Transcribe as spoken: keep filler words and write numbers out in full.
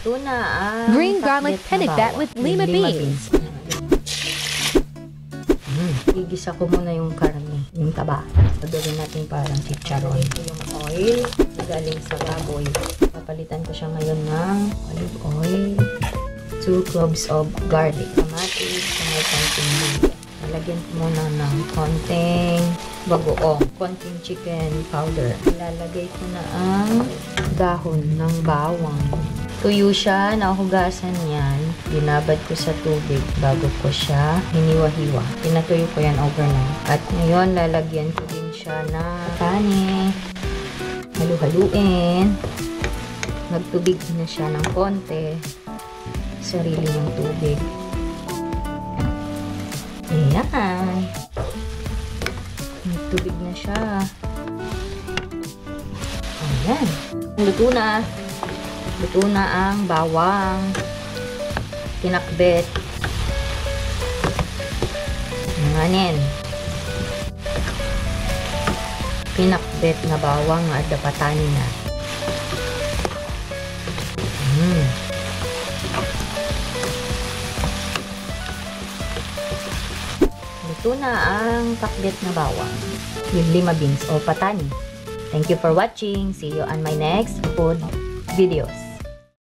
Tuna ang Green garlic pinigpit with lima beans. Mm. Igisa ko muna yung karne, yung taba. Gagawin natin parang chicharon. Ito yung oil na galing sa baboy. Papalitan ko siya ngayon ng olive oil. Two cloves of garlic. Kamatis, saka konting luya. Lalagyan ko muna ng konting bagoong, konting chicken powder. Ilalagay ko na ang dahon ng bawang. Tuyo siya, nahugasan yan. Binabad ko sa tubig bago ko siya hiniwa-hiwa. Pinatuyo ko yan overnight. At ngayon, lalagyan ko din siya ng patani. Halu-haluin. Magtubig na siya ng konti. Sarili niyang tubig. Ayan. May tubig na siya. Ayan. Luto na. Luto na ang bawang. Pinakbet. Nganin. Pinakbet nga bawang nga adda patani na. Mm. Luto na ang pakbet nga bawang with lima beans o patani. Thank you for watching. See you on my next food videos.